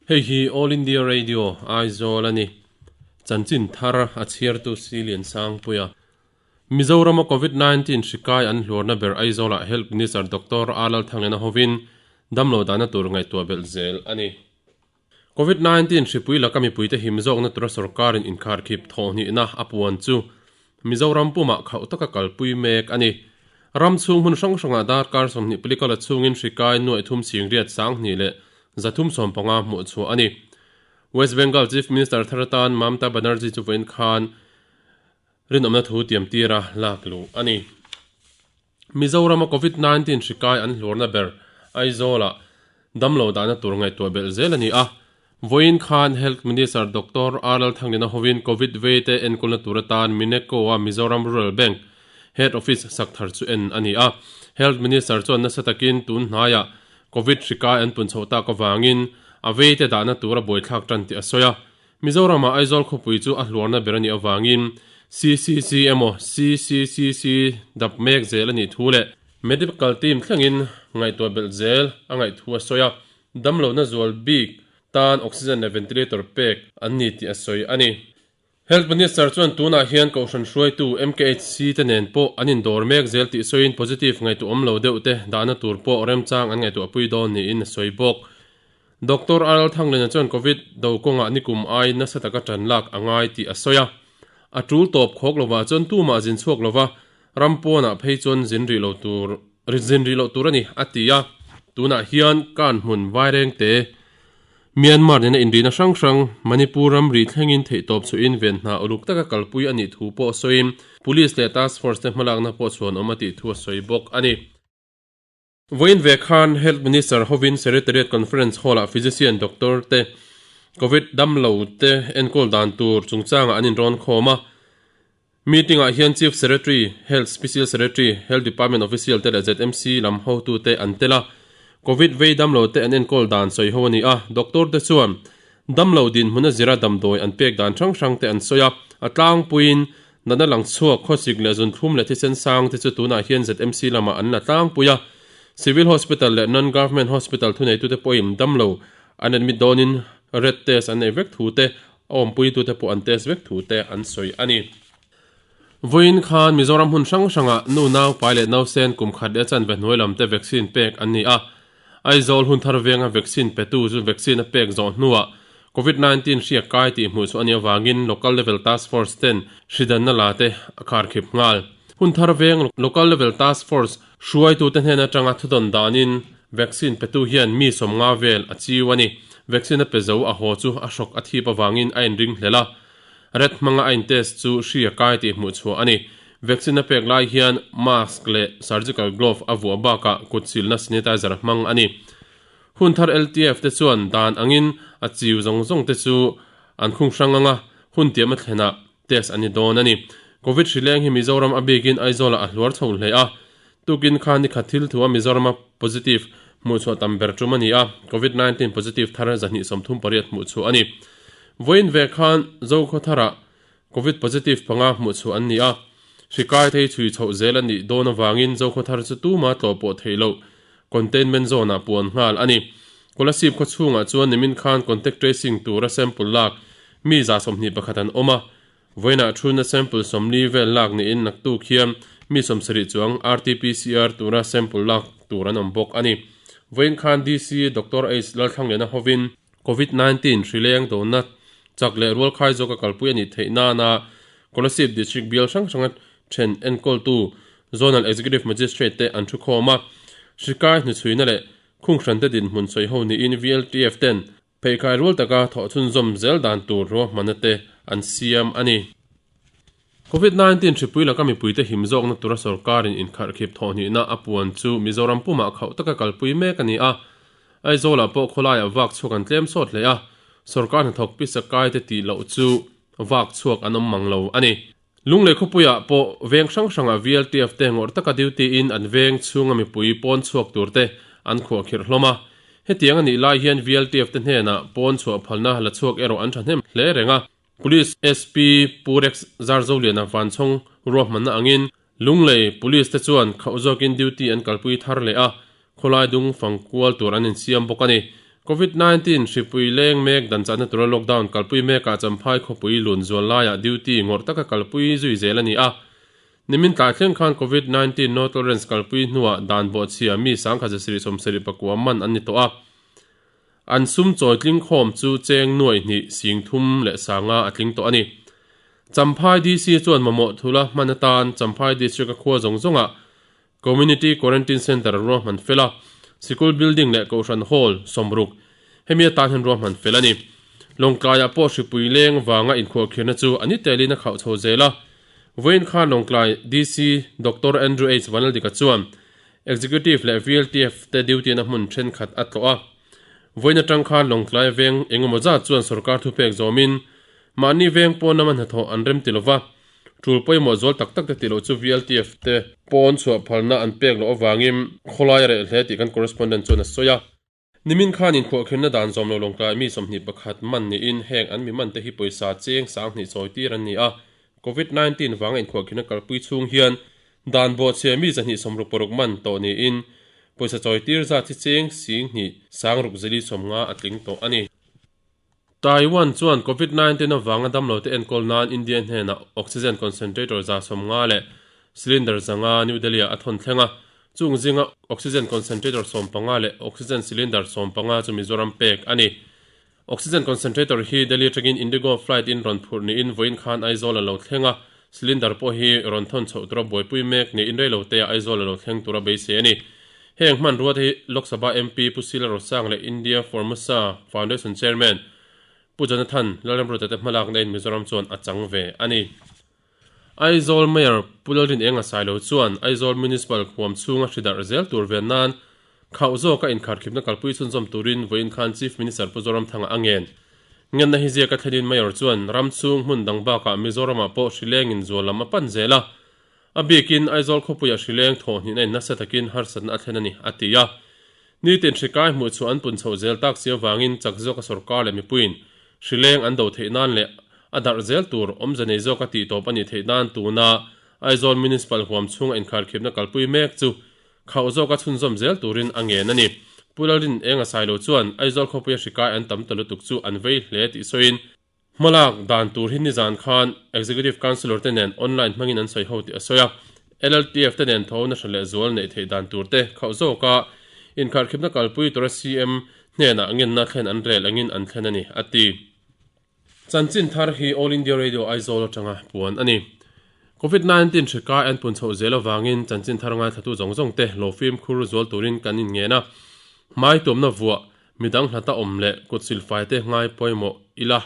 Hei hi All India Radio, Aizawl a ni. Chanchin thar a chhiartu Silian Sangpuia. Mizorama Covid 19 hri kai an hluarna ber Aizawlah Health Minister Doctor R Lalthanglena hovin damlo dahna tur ngaihtuah belh zel a ni. Covid 19 hripui laka mipuite him zawkna tura sorkarin inkharkhip thawhhnihna a puan chu Mizoram pumah khauh taka kalpui mek a ni. Ram chhung hmun hrang hrangah darkar 20 palikala chhungin hri kai nuaih thum singriat sanghnih leh 350 hmuh chhuah a ni. West Bengal Chief Minister thar atan Mamta Banerjee chu vawiin khan rinawmna thu tiam tira lak luh a ni. Mizorama Covid 19 hri kai an hluarna ber Aizawlah damlo dahna tur ngaihtuah belh zel a ni a. Vawiin khan Health Minister Doctor R Lalthanglina hovin Covid veite enkawlna tur atan Mineco-a Mizoram Rural Bank Head Office sak thar chu en a ni a. Health Minister chuan nasa takin tun hnaiah Covid hri kai an pun chhoh tak avangin a veite dahna tur a buaithlak tan tih a sawi a. Mizoramah Aizawl khawpui chu a hluarna ber a nih avangin CCC emaw CCCC dap mek zel a nih thu leh Medical team thlengin ngaihtuah belh zel a ngaih thu a sawi a, damlohna zual bik tan oxygen leh ventilator pek an ni tih a sawi a ni. Health Minister chuan tunah hian Kohhran hruaitu MKHC te nen pawh an indawr mek zel tih sawiin positive ngaihtuahawm lo deuh te dahna tur pawh remchang an ngaihtuahpui dawn niin a sawi bawk. Doctor RL Thanglena chuan Covid do kawngah nikum ai nasa taka tan lak a ngai tih a sawi a. A tul tawp khawk lovah chuan tumah zin chhuak lova ram pawnah phei chuan zin rih lo tur zin rih loh tur a ni, a ti a. Tunah hian kan hmun vairengte Myanmar nena inrihna hrang hrang Manipur ramri thlengin theihtawp chhuihin ven hna uluk taka kalpui a nih thu pawh sawiin Police leh Task Force te hmalakna pawh chhuan awm a tih thu a sawi bawk a ni. Vawiin ve khan Health Minister hovin Secretariat Conference Hall-ah Physician Doctor te Covid damlo te enkawl dan tur chungchangah an inrawn khawm a. Meeting-ah hian Chief Secretary, Health Special Secretary, Health Department official te leh ZMC lam hotute an tel a. Covid vei damlo te an enkawl dan sawi ho a ni a. Doctor te chuan damlo dinhmun a zira damdawi an pek dan hrang hrang te an sawi a. A tlangpuiin Natna lang chhuak, khawsik leh zunthlum leh thisen sang te chu tunah hian ZMC lamah an la tlangpui a. Civil Hospital leh Non-Government Hospital thuneitute pawhin damlo an admit dawnin red test an nei vek thu te, a awmpuitute pawh an test vek thu te an sawi a ni. Vawiin khan Mizoram hmun hrang hrangah nu nau pai leh nausen kum khat leh a chanve hnuai lam te vaccine pek an ni a. Aizawl Hunthar venga vaccine petu chu vaccine a pek zawh hnuah Covid 19 hriak kai tih hmuh chu a nih avangin Local Level Task Force ten hridanna la te a kharkhip nghal. Hunthar veng Local Level Task Force hruaitute hnen atanga thudawn danin vaccine petu hian mi 50 vel a chiu a ni. Vaccine a pe zo a haw chu a hrawk a thip avangin a inring hlel a. Red hmanga a intest chu hri a kai tih hmuh chhuah a ni. Vaccine a pek lai hian mask leh surgical glove a vuah bakah kut silna sanitizer a hmang a ni. Hun thar LTF te chuan dan angin a chiu zawng zawng te chu an khung hrang anga hun tiam a thlenah test an ni dawn a ni. Covid hri leng hi Mizoram a bikin Aizawlah a hluar chho hle a. Tukin khan ni khat thil thua Mizorama positive hmuh chhuah tam ber tum a ni a, Covid 19 positive thar 238 hmuh chhuah a ni. Vawiin ve khan Zokhawtharah Covid positive panga hmuh chhuah an ni a, hri kai thei chhui chhoh zel a nih dawn avangin Zokhawthar chu tuma tlawh pawh theih loh containment zone ah puan nghal a ni. Kolasib khaw chhungah chuan nimin khan contact tracing tura sample lak mi 21 an awm a, Vawiinah thuna sample 40 vel lak niin naktuk hian mi 70 chuang RT-PCR tura sample lak tur an awm bawk a ni. Vawiin khan DC Doctor H Lalthlangliana hovin Covid 19 hri leng dawhna chak leh rualkhai zawka kalpui a nih theih nana Kolasib District bial hrang hranga then enkawltu Zonal Executive Magistrate te an thu khawm a. Hri kai hnuchhuina leh khung hrante dinhmun sawi ho niin VLTF ten Pheikhai rual taka thawh chhunzawm zel dan tur ruahmanna te an siam a ni. Covid 19 hripui laka mipuite him zawkna tura sorkarin inkharhkhip thawhhnihna a puan chu Mizoram pumah khauh taka kalpui mek a ni a. Aizawlah pawh khawlaiah vak chhuak an tlem sawt hle a, sorkar hnathawk pisa kai te tih loh chu vak chhuak an awm mang lo a ni. Lunglei khawpuiah pawh veng hrang hrangah VLTF te ngawrh taka duty in an veng chhunga mipui pawn chhuak tur te an khuahkhirh hlawm a. Hetiang a nih lai hian VLTF te hnenah pawn chhuah phalna la chhuak erawh an thahnem hle reng a. Police SP Pu Rex Zarzoliana Vanchhawng ruahmanna angin Lunglei Police te chuan khauh zawkin duty an kalpui thar leh a, khawlai dung fang kual tur an insiam bawk a ni. Covid 19 hripui leng mek dan chahna tura lockdown kalpui mekah Champhai khawpui lun zual laiah duty ngawrh taka kalpui zui zel a ni a. Nimin tlai thleng khan Covid 19 no tolerance kalpui hnuah dan bawhchhia mi sangkhat zasarih sawmsarih pakua man an ni tawh a. An sum chawi tling khawm chu cheng nuaih hnih sing thum leh sanga a tling tawh a ni. Champhai DC chuan mamawh thula hman atan Champhai District a khua zawng zawngah Community Quarantine Centre ruahman fel a, sikul building leh Kohhran Hall sawmruk hemi atan hian ruahman fel a ni. Lawngtlaiah pawh hripui leng vanga inkhuahkhirna chu a ni telin a khauh chho zel a. Vawiin khan Lawngtlai DC Doctor Andrew H Vanlaldika chuan Executive leh VLTF te duty na hmun thenkhat a tlawh a. Vawiin atang khan Lawngtlai veng engemaw zat chuan sorkar thupek zawmin mahni veng pawn lama hnathawh an rem ti lova, Tul pawimawh zual tak tak te tih loh chu VLTF te pawn chhuah phalna an pek loh avangin khawlai a reh hle tih kan correspondent chuan a sawi a. Nimin khan inkhuahkhirna dan zawm lo lawngtlai mi 21 man niin heng an mi man te hi pawisa cheng 20 chawi tir an ni a. Covid 19 vanga inkhuahkhirna kalpui chhung hian dan bawhchhia mi 266 man tawh niin pawisa chawi tir zat hi cheng 2 sang ruk zeli 50 a tling tawh a ni. Taiwan chuan Covid 19 avanga damlote enkawl nan India hnenah oxygen concentrator 150 leh cylinder 500 New Delhi-ah a thawn thleng a, chung zinga oxygen concentrator 15 leh oxygen cylinder 15 chu Mizoram pek a ni. Oxygen concentrator hi Delhi atangin Indigo flight in rawn phurh niin vawiin khan Aizawl a lo thleng a, cylinder pawh hi rawn thawn chhoh tura buaipui mek niin reiloteah Aizawl a lo thleng tura beisei a ni. Heng hmanrua te hi Lok Sabha MP Pu Sila Rosang leh India Formosa Foundation Chairman Pu Jonathan Lalramruta te hmalakna in Mizoram chuan a chang ve a ni. Aizawl Mayor Pu Lalrin Enga Sailo chuan Aizawl Municipal huam chhunga hri darh zel tur ve nan khauh zawka inkharkhipna kalpui chhunzawm turin vawiin khan Chief Minister Pu Zoramthanga a ngen. Ngenna hi ziaka thlenin Mayor chuan ram chhung hmun dang bakah Mizoramah pawh hri lengin zual lam a pan zel a, A bikin Aizawl khawpuiah hrileng thawh hnihna in nasa takin harsatna a thlen a ni, a ti a. Nitin hrikai hmuh chhuah an pun chhoh zel tak si avangin chak zawka sorkar leh mipuiin hrileng an do theih nan leh a darh zel tur awmze nei zawka tih tawp a nih theih nan tuna Aizawl Municipal huam chhunga inkharkhipna kalpui mek chu khauh zawka chhunzawm zel turin a ngen a ni. Pu Lalrin Enga Sailo chuan Aizawl khawpuia hrikai an tam ta lutuk chu an vei hle tih sawiin, Hmalak dan tur hi nizan khan Executive Councillor te nen online hmangin an sawi ho tih a sawi a. LLTF te nen tho nasa leh zual neih theih dan tur te khauh zawka inkharkhipna kalpui tura CM hnenah ngenna thlen an rel angin an thlen a ni, a ti. Chanchin thar hi All India Radio Aizawl atanga puan a ni. Covid 19 hri kai an pun chhoh zel avangin chanchin thar ngaithlatu zawng zawng te lo fimkhur zual turin kan inngen a. Hmai tuamna vuah Midang hlata awm leh kut silfai te ngai pawimawh ila,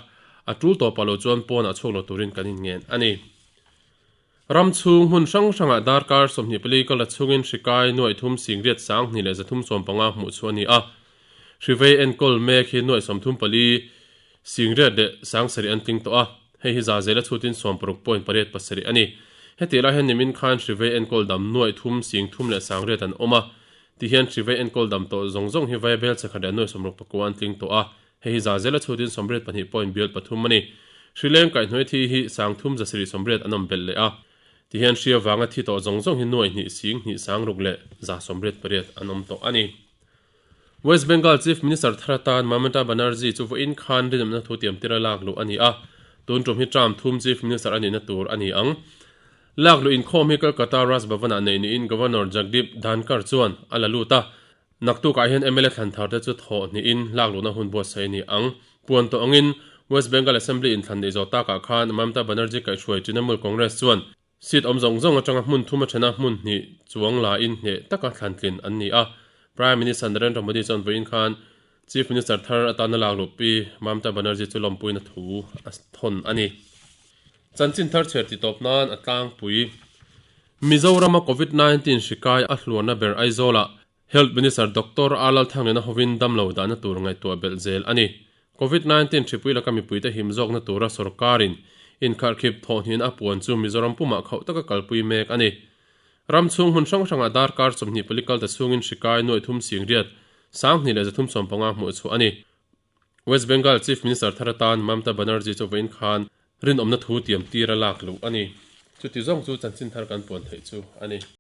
a tul tawpah lo chuan pawnah chhuak lo turin kan inngen a ni. Ram chhung hmun hrang hrangah darkar 24 kal la chhungin hri kai nuaih thum singriat 20 leh 350 hmuh chhuah a ni a. Hri vei enkawl mek hi nuaih 34 singriat leh 7,000 an tling tawh a, hei hi za zela chhutin 60.87 a ni. Hetih lai hian nimin khan hri vei enkawl dam nuaih thum sing thum leh 8,000 an awm a, Ti hian Hrivei enkawl dam tawh zawng zawng hi Vaibel chakhat leh 65 an tling tawh a, hei hi za zela chhutin 82 point bial pathum a ni. Hrileng kaihhnuai thi hi 30 780 an awm belh leh a. Ti hian hri avanga thi tawh zawng zawng hi nuaih hnih sing hnih sang ruk leh 188 an awm tawh a ni. West Bengal Chief Minister thar atan Mamata Banerjee chu vawiin khan rinawmna thu tiamtir a lak luh a ni a, tun tum hi term thum Chief Minister a nihna tur a ni ang. Lak luh inkhawm hi Kolkata Raj Bhavan-ah neih niin Governor Jagdeep Dhankhar chuan a la lut a. Naktukah hian mla thlan thar te chu thawh hnihin lak luhna hun buatsaih a ni ang. Puan tawh angin West Bengal Assembly inthlan neih zawh takah khan Mamata Banerjee kaihhruai Trinamool Congress chuan seat awm zawng zawng atanga hmun thum a thena hmun hnih chuang lain hneh taka thlan tlin an ni a. Prime Minister Narendra Modi chuan vawiin khan Chief Minister thar atana lak luh Pi Mamata Banerjee chu lawmpuina thu a thawn a ni. Chanchin thar chher ti tawp nan a tlangpui. Mizorama Covid 19 hri kai a hluarna ber Aizawlah Health Minister Doctor R Lalthangliana hovin damlo dahna tur ngaihtuah belh zel a ni. Covid 19 hripui laka mipuite him zawkna tura sorkarin inkharkhip thawhhnin a puan chu Mizoram pumah khauh taka kalpui mek a ni. Ram chhung hmun hrang hrangah darkar 24 kal ta chhungin hri kai nuaih thum 80 20 leh 375 hmuh chhuah a ni. West Bengal Chief Minister thar atan Mamta Banerjee chu vawiin khan rinawmna thu tiam tir a lak luh a ni. Chuti zawng chu chanchin thar kan puan theih chu a ni.